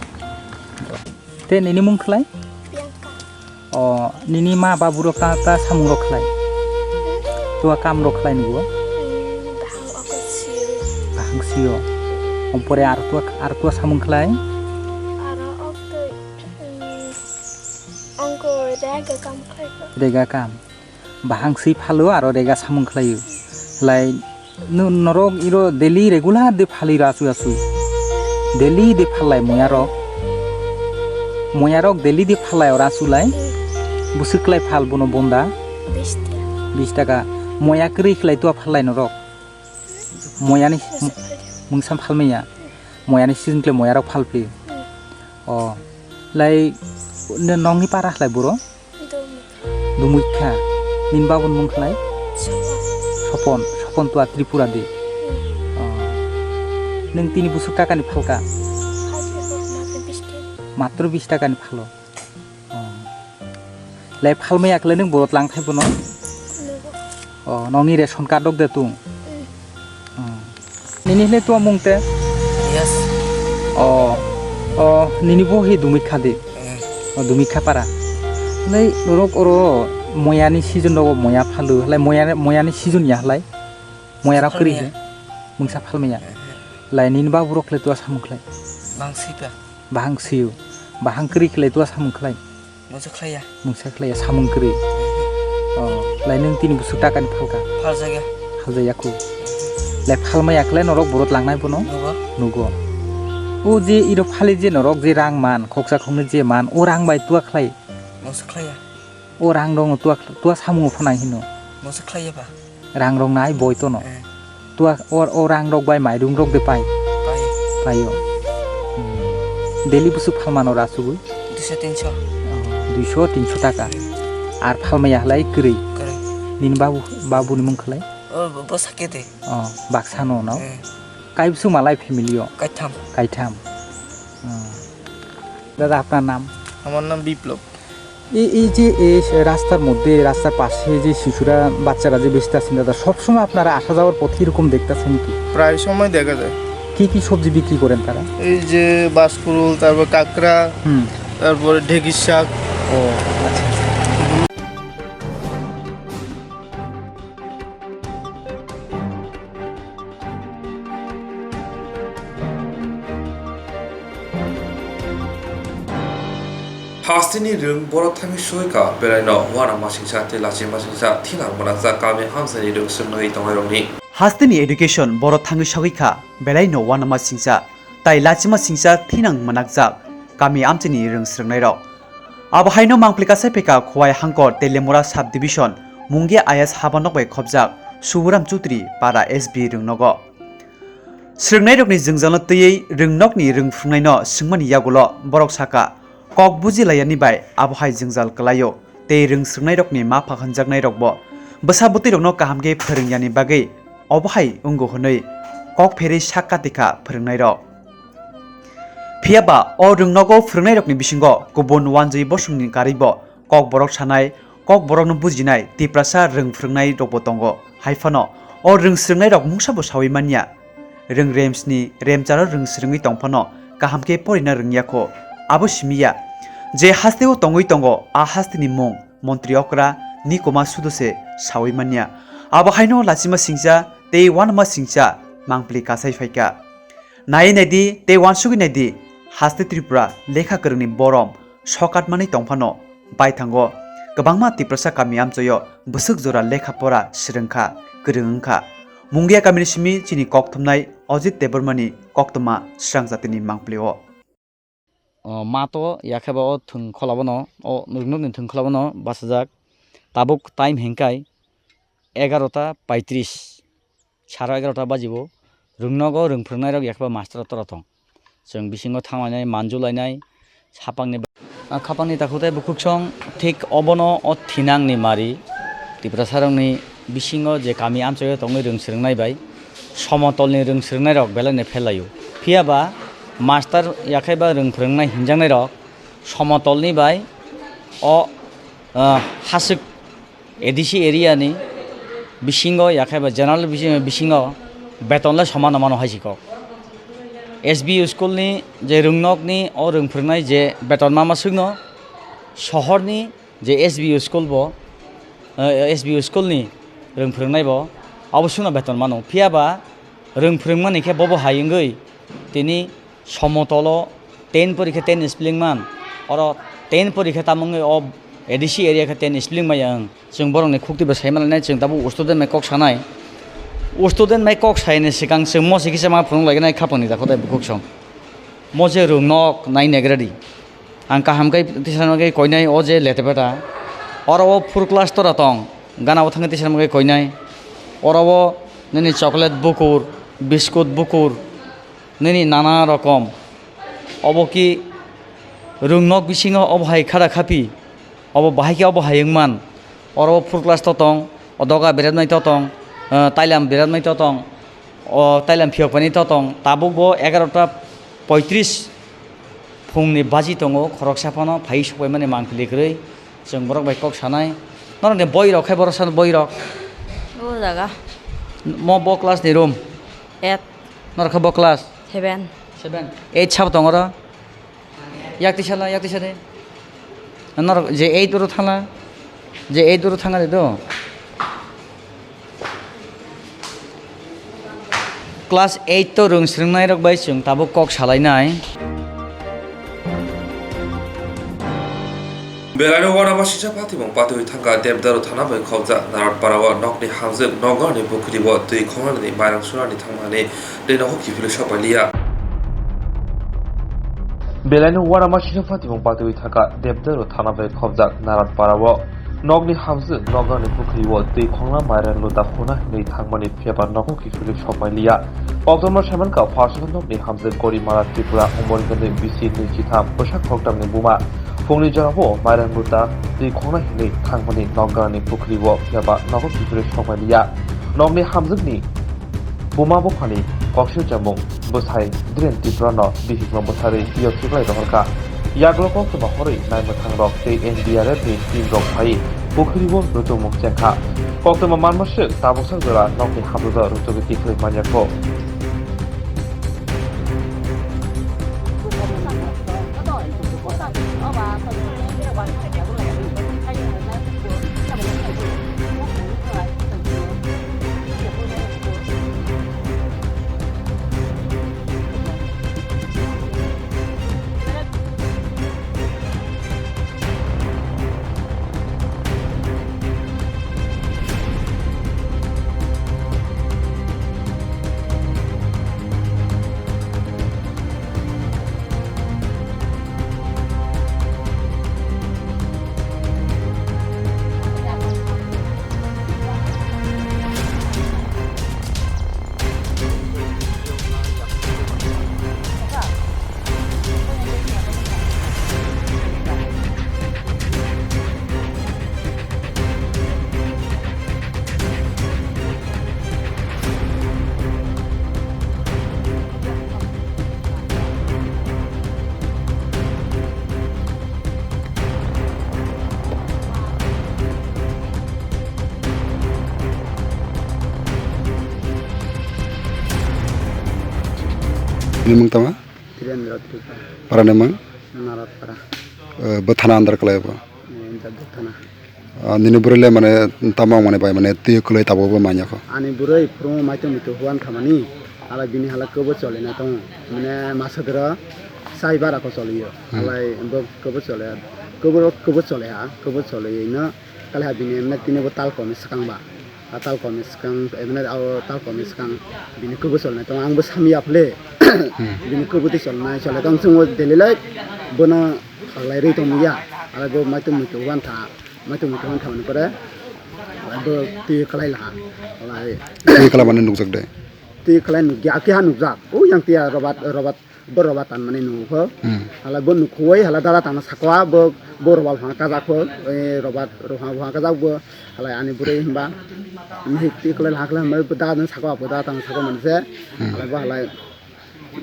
Te nini mung khlai? Priyanka. O, nini ma babu rok ta, ta samung rok khlai? Tua kam rok khlai nugo? Hmm, bahang ogo sio. Bahang sio. Ompore ar tua, ar tua samung khlai? Aro ok twi, hmm, ongko rega kam khlai ko. Rega kam. Bahang swi phalo aro rega samung khlaio. Lai no-, norok iro daily regular de phalwi ro achu achu. Daily de phalai moyarok. Moyarok daily de phalai oro achu lai. Bwswk lai phal bono bonda? Bish taka. Bish taka. Moya kwrwi khlai tua phalai norok? Moyani mungsa phalmaya. Moyani season khlai moyarok phalpli. O, lai no-, nongni para khlai boro? Dumui. Dumui kha. Nini babuni mung khlai? Sopon. Sopon, Sopon tua Tripura de. Hmm. Oh. Nwng tini bwswk takani phalka? Matro bis taka. Matro bis takani phalo. Oh. Lai phalmaya khlai nwng borot langthai bono? Nugo. Oh, nokni ration card rok de tung? Mm. Oh. Nini hwnwi tua mung te? Yes. Oh. Oh, nini bo hi dumikha de? Mm. Oh, dumikha para. Lai norok oro moyani season rogo moya phalu. Lai moya, moyani season ya lai? Moya rok kwrwi Phalmaya. He? Mungsa phalmaya. Mm-hmm. Lai nini babu rok khlai tua samung khlai? Bang sipa. Bahang sio. Bahang kwrwi khlai tua samung khlai? Mungsa khlaiya. Mungsa khlaiya samung kwrwi. Oh, lai nwng tini bwswk takani phalka? Phaljakya. Phaljaya khu. Lai phalmaya khlai norok borot langnai bono? Nugo. Nugo. O je iro phali je norok je rang man, khoksa khoknwi je man, o rang bai tua khlai? Mungsa khlaiya. O rang rok no tua, tua samung phano hino? Mungsa khlaiya ba. Rang rok nai boi tono. Eh. Tua or o rang rok bai mairung rok de pai? Pai. Paio. Hmm. Daily busu phalmano rasugui? Duiso tinso. Oh, duiso tinso taka. Ar phalmaya halai kwrwi? Kwrwi. Nini babu, babu ni mung khlai? O, bo, bo sakete. Oh, baksa no, no? Eh. Kai busu malai family o? Kaitham. Kaitham. Oh. দাদা, আপনার নাম? আমার নাম বিপ্লব। এই, এই যে এই রাস্তার মধ্যে, রাস্তার পাশে যে শিশুরা, বাচ্চারা যে বেঁচে আছেন দাদা, সবসময় আপনারা আসা যাওয়ার পথে এরকম দেখতেছেন কি? প্রায় সময় দেখা যায়। কি কি সবজি বিক্রি করেন তারা? এই যে বাঁশকুড়ুল, তারপর কাঁকড়া, হুম। তারপরে ঢেঁকির শাক। ও, আচ্ছা, আচ্ছা। Hasteni rwng borok thangwi soi kha, belaino uanama singsa tei lachima singsa thinang mwnakjak kami amchaini rwng swrwngwi tongnairokni. Hasteni education borok thangwi sogwi kha, belaino uanama singsa tai lachima singsa thinang mwnakjak kami amchaini rwng swrwngnairok. Abo haino mangpli kasai phaikha Khowai Hangkor Telemura Sub Division, Mungia I S habanok bai khopjak Suburam Chutri para S B rwngnogo. Swrwngnairokni jwngjalno twiwi rwngnokni rwng phrwngnaino swngmani yagulo borok sakha, kok buji laiyani bai abo hai jwngjal kwlaio tei rwng swrwngnairokni mapha hwnjaknairokbo bwsa bwtwirokno kaham khe phrwngyani bagwi obo hai wngo hwnwi kok pherwi sak kati kha phrwngnairok. Phiya ba o rwngnogo phrwngnairokni bisingo kubun uanjwi bosongni karwibo Kokborok sanai, Kokborokno bujinai Tiprasa rwng phrwngnairokbo tongo. Hai phano o rwng swrwngnairok mungsabo saui manya. Rwng remsni remcharo rwng swrwngwi tong phano kaham khe porina rwngya kho. Abo simi ya je hasteo tongwi tongo, a hasteni mung Montri Okra Nikoma sudo se saui manya. Abo haino lachima singcha tei uanama singcha mangpli kasai phaikha. Naiwi naidi tei uansugwi naidi, haste Tripura lekha kwrwngni borom sokatmani tongphano baithango kwbangma Tiprasa kami amchoio bwswk jora lekha pora swrwngkha, kwrwng wngkha. Mungia kamini simi chini kokthumnai Ajit Debbarmani koktwma srang jatini mangpli-o. O, mato yakhe ba o thwng khola bono, o rwngnokni thwng khola bono bachajak. Tabuk time hingkai egarota paitris. Saro egarota bajibo. Rwngnogo rwng phrwngnairok yakhe ba master tora tong. Chwng bisingo thanglainai, manjulainai, sapangni ba-, a, khapangni takhuk tei bukhuksong thik obono o thinangni mari. Tiprasarokni bisingo je kami amchoio tongwi rwng swrwngnai bai somotolni rwng swrwngnairok belaino phelaio. Phiya ba master yakhe ba rwng phrwngnai hinjaknairok somotolni bai o, ah, haswk A D C area ni bisingo yakhe ba general bisi-, bisingo beton le somano mano hai si kok. S B U school ni je rwngnok ni o rwng phrwngnai je beton ma ma swkno sohor ni je S B U school bo, eh, S B U school ni rwng phrwngnai bo abo swkno beton mano. Phiya ba rwng phrwngmani khe bobo hai wngwi tini somotolo ten pori khe ten spelling man, oro ten pori khe tamo wngwi o A D C area khe ten spelling maya wng. Chwng borokni khukti bo sai manlainai, chwng tabuk student bai kok sanai. Student bai kok saini swkang chwng mosi kisa ma phunuk lainai khapangni dakhotai bukhuk song. Mo je rwngnok nai negradi. Ang kaham khe tisana khe koinai o je letebeta. Oro o full class tora tong. Gana o thangwi tisana khe koinai. Oro o nini chocolate bukur, biscuit bukur, nini nana rokom. Obo ki rwngnok bisingo obo hai khada khapi. Obo bahai khe obo hai wngman. Oro o full class to tong, o doga beratnai to tong, eh, tailam beratnai to tong. O Thailand phiyokpani totong tabuk bo egarota poitris phungni baji tongo, khoroksa phano phai sokpaimani mangpili kwrwi. Chwng borok bai kok sanai. Norokni boirok khe borok sano boirok. O jaga. Mo bo class ni room. Eight. Norok khe bo class? Seven. Seven. Eight sabo tongo oro? Yak tisa la, yak tisa de. Norok je eight oro thangla, je eight oro thanga de do. Class eight to rwng swrwngnairok bai chwng tabuk kok salainai. Belaino uanama sisa patimung patwi thangkha Debdaru thana bai khobjak Naratpara o nokni hamjwk nokgarni pukhuri o twi khongnani mairang sunani thangmani tei nogo kiphilwi sokpailiya. Belaino uanama sisa patimung patwi thangkha Debdaru thana bai khobjak Naratpara o nokni hamjwk nokgarni pukhuri o twi khongna mairang luta huna hinwi thangmani phiyaba nogo kiphilwi sokpailiya. Koktwma saimankha Pharsana nokni hamjwk Gorimara Tripura Umorgani bisi nwi chitham bwsak khoktamni buma. Phungni jorao mairang luta twi khongna hinwi thangmani nokgarni pukhuri o phiyaba nogo kiphilwi sokpailiya. Nokni hamjwkni buma buphani koksil chamung bwsai Dhiren Tripura no bihikno bwtharwi twiyo khiklai rohorkha. Yagulo koktwma horwi naimwthang rok tei N D R F ni team rok phai pukhuri o rwchapmung chengkha. Koktwma manmaswk tabuksak jora nokni hamjwk o rwchapwi kiphilwi manyakho. Nini mung tama? Dhirendra Tripura. Para ni mung? Naratpara. Eh, bo thana under kalai bo? Eh, Jagdap thana. Ah, nini bwrwi le mane tamo mane bai mane twi kwlai tabuk bo manya kho. Ani bwrwi phuru maitu mitu huan thamani, hala bini hala kwbo choli na tongo. Mane masa dwra sai bara ko choli yo. Hmm. Halai bo kwbo chole, kwbo, kwbo chole ha, kwbo choli no kali ha bini mane tini bo tal komi swkang ba. A tal komi swkang, mane o tal komi swkang bini kwbo choli na tongo. Ang bo sami ya phale. Hmm. Bini kwbo twi choli nai chole tong chungo daily life bono khalai rwi tong ya. Halai bo maitu mitu huan tha. Maitu mui tongmani thamani pore, bo twi kwlai laha. Lai twi kwlai mani nukjak de. Twi kwlai nukya, keha nukjak. O yang tiya robat, robat, bo robat tanmani nukho. Hmm. Hala bo nukhuwi, hala dada tangna sakwa, bo, bo robat hwnkha kajak kho. Eh, robat, robat hwnkha kajak bo. Hala ani bwrwi himba. Mihik twi kwlai laha kwlai himba, bo dada tangna sakwa, bo dada tangna sakwa manse. Hmm. Hala bo hala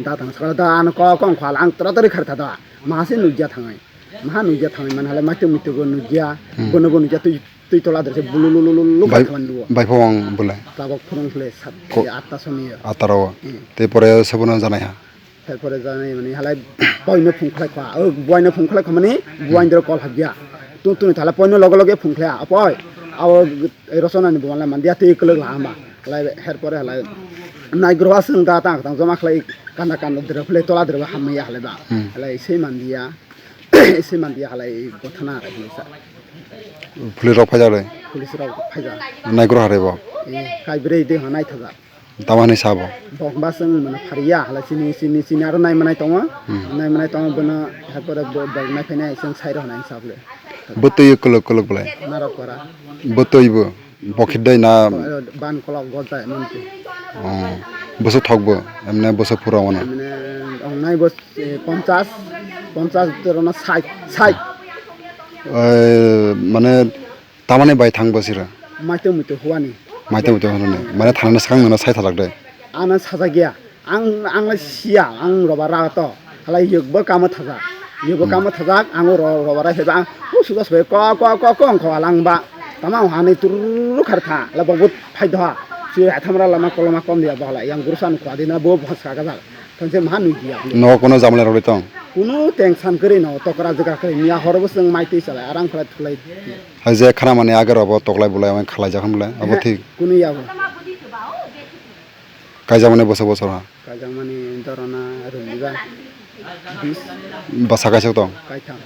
dada tangna sakwa, da ano kok kong khwal, ang tora tori khar thada. Masi nukya thangwi. Maha nukya thangwi man halai maitu muitu bo nukya, hmm, bono bo nukya twi, twi tola dre se bulu lu lu lu lu bai-, kha thangwi nugo. Bai pho ang bole. Tabok phurung khle sat ko-, atta soni ya. Atta ro. Hmm. Te pore se bono janai ha. Te pore janai mani halai boino phung khlai kha. O boino phung khlai kha mani, hmm, boino dro kol habya. Tu tu ni thala boino loge loge phung khlai. Apoi, abo rosona ni bo manla mandia twi kwlwk la hamba. Halai her pore halai nai gro asung da tang tang joma khlai kanda kanda dre khlai tola dre hamya halai ba. Hmm. Halai sei mandia. Ese mandia halai bo thana rai hinwi sa. Police rok phaijak le? Police rok phaijak. Naikhro harwi bo? Eh, kaibrwi de ha naithaja. Tamo hinwi sabo? Bok ba chwng mano phariya halai chini, chini, chini aro naimanai tongo. Hmm. Naimanai tongo bono, hai pore bo, bo naiphainai chwng sai rw hinwi sa bole. Bo twi kwlwk kwlwk bole? Narok para. Bo twi bo? Bo khidai na? Ban kolok gojai manti. Oh. Bwswk thok bo? Emne bwswk phura wano? Emne ongnai bo, eh, ponchas, ponchas rona sait, sait. Eh, mane tamani bai thang bo sira? Maitwi muitwi huani. Maitwi muitwi huani. Mane thana swkang nono sai thalak de? Ano sajagya. Ang, ang le siya, ang roba rato. Halai yokbo kamo thajak. Yokbo Hmm. kamo thajak, ang ro-, roba rai heba. Ang, u sudas bai ko, ko, ko, ko, ang ko alang ba. Tama ang hani turu khar tha. La bobot phai doha. Si athamra lama koloma kom dia bola. Yang guru san ko adina bo bhas ka gajal. Thanse maha nui dia. No kono jamle roli tong. Kunu tengsan kri no, tokra jaga kri. Miya hor bo seng mai tei chala. Arang khlai thulai. Hai je khana mani age robo toklai bulai ang khalai jak ham le. Abo He, thik. Kunu ya bo. Kaijakmani bwswk bwswk ha? Kaijakmani dorona rwliba bis. Bwsa kaisa tong? Kaitham.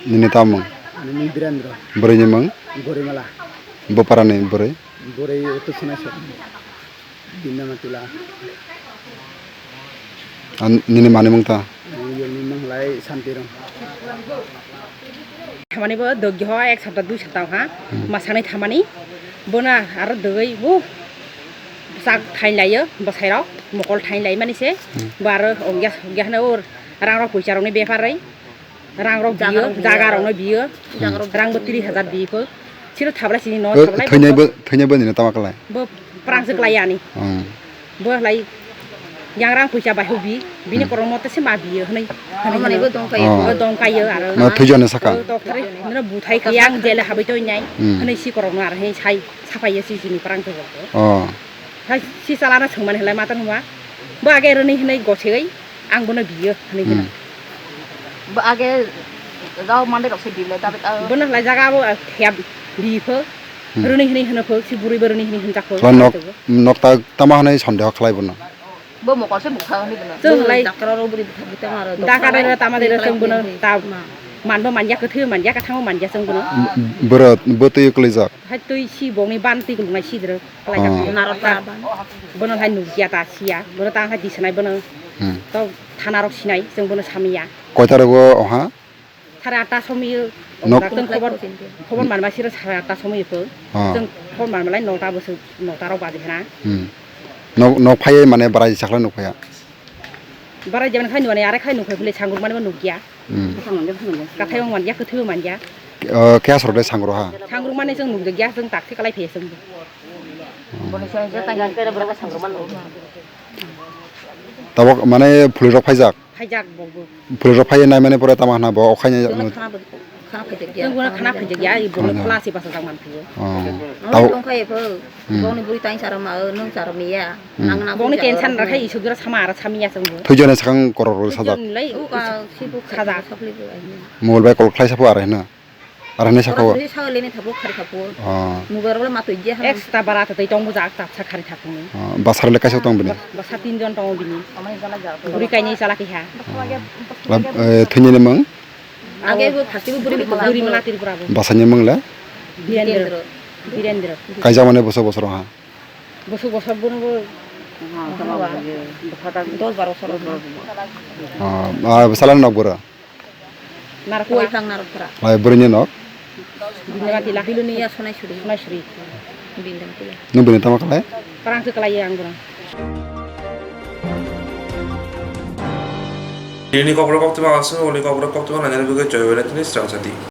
Nini tamo mung? Ani mung Birendra. Bwrwini mung? Gorimala. Bwparani bwrwi? Bwrwi Uttor Sonaisor. Bindama Tula. An-, nini mani mung ta? Ani yungni mung lai Santirong. Thamani bo dogyo ho ek sapta dui sapta ha. Hmm. Masani thamani. Bona aro dogoi bo. Sak thain laio, bwsai rok, mokol thain lai mani se. Hmm. Bo aro ongya, ongya hano or, rang rok poisa rok ni bepar rai. Rang rok biyo, jaga rok no biyo. Jaga rok rang bo tiri hajar biyo ko. Siro thabla sini no, thabla thainya bo, thainya bo nini tama kalai. Bo prang se klai ani. Hmm. Bo lai yang rang poisa bai hubi, bini Hmm. korong mote se ma biyo, hwnwi, hwnwi Amani hwnwi. Bo dong kaiyo. Oh. Bo dong kaiyo aro. Ma thujone saka. Bo tok thari, nino buthai khe yang jele habai toi nai, Hmm. hwnwi si korong no aro hwnwi sai, sapai ya si sini prang to. Oh. Hai si chala na sungmani hlai matan huma. Bo age roni hwnwi gosegoi, ang bono biyo, hwnwi Hmm. hwnwi. Bo age rao mande rok se bile, David, ah. Bono hlai jaga bo, ah, thep bi pho. Hmm. Roni hwnwi hwno pho, si buri bo roni hwnwi hwnjak pho. Khlai nok, nok ta, tama hwnwi sondeho khlai bono. Bo mokol se bukha hwnwi bono. Chwng lai. Bo dakra rok buri bukha bukha maro. Dakra dai tama dai chwng bono ta. Ma. Manbo manja kwthwi manja kwthango manja chwng bono. Bwrwi bo twi kwlaijak. Hai twi si bongni ban twi kwlwngnai sidro. Kwlai Oh. jak. Narok ta. Bono hai nukya ta siya. Bono ta hai disanai bono. Hmm. To thana rok sinai chwng bono samiya. Koita rogo oha? Sare atta somoi Nok- dak tong khobor, khobor manma siro sare atta somoi pho. Oh. Chwng khobor manma lai nota bwswk nota rok baji hana. Hmm. Nok, nok phaiye mane barai sakla nuk phaiya. Barai jemon khai nukani are khai nuk phai phile sangruk mani bo nukya. Hmm. Kathai wng manja, kwthwi wng manja. Oh, kya sorok de sangro ha? Sangruk mani chwng nukjakya, chwng taksi kalai phaiya chwng. Tabok mane phulirok phaijak? Phaijak bo bo. Phulirok phaiya nai mane pore tama hana bo okhai nai. Khana phaijak ya. Chwng bono khana phaijak ya, i bono Khana. Khwlasi basa jak man phaiyo. Oh. Ang Tau. Tong khai pho. Hmm. Bongni buri tang charo ma, nung charo miya. Hmm. Ang na Bongni buri charo tension ma. Rakhai isuk jora sama ara samiya chwng bo. Thujone sakang korok rok sajak. Thujone lai uka sibu khaja. Mobile bai call khlai sapo ara hino. Ara hino sako. Ora sa leni thapo khari thapo. Oh. Mobile rok matwi je ha. Extra bara twi tong bujak tap sa khari thapo. Oh, basar le kaisa tong bini. Basa tin jon tongo bini. Buri kaini chala kiha. Lab, eh, thwini ni mung? Age bo phasti bo buri bikha. Buri mala Tripura bo. Basani mung le? Birendra. Birendra. Kaijak mane bosor bosor ha? Bosor bosor bono bo. Dos baro bosor. Ah, ah, salan nok bura? Narok. Kuai phang narok bura. Lai buri ni nok? Bindamati la. Biluni ya Sonaisuri. Sonaisuri. Bindamati la. Nung bini tama kalai? Parang se kalai ang bura. Nini kokborok koktwma aswk, uni kokborok koktwma nangya bagwi joy wele tini srang sati.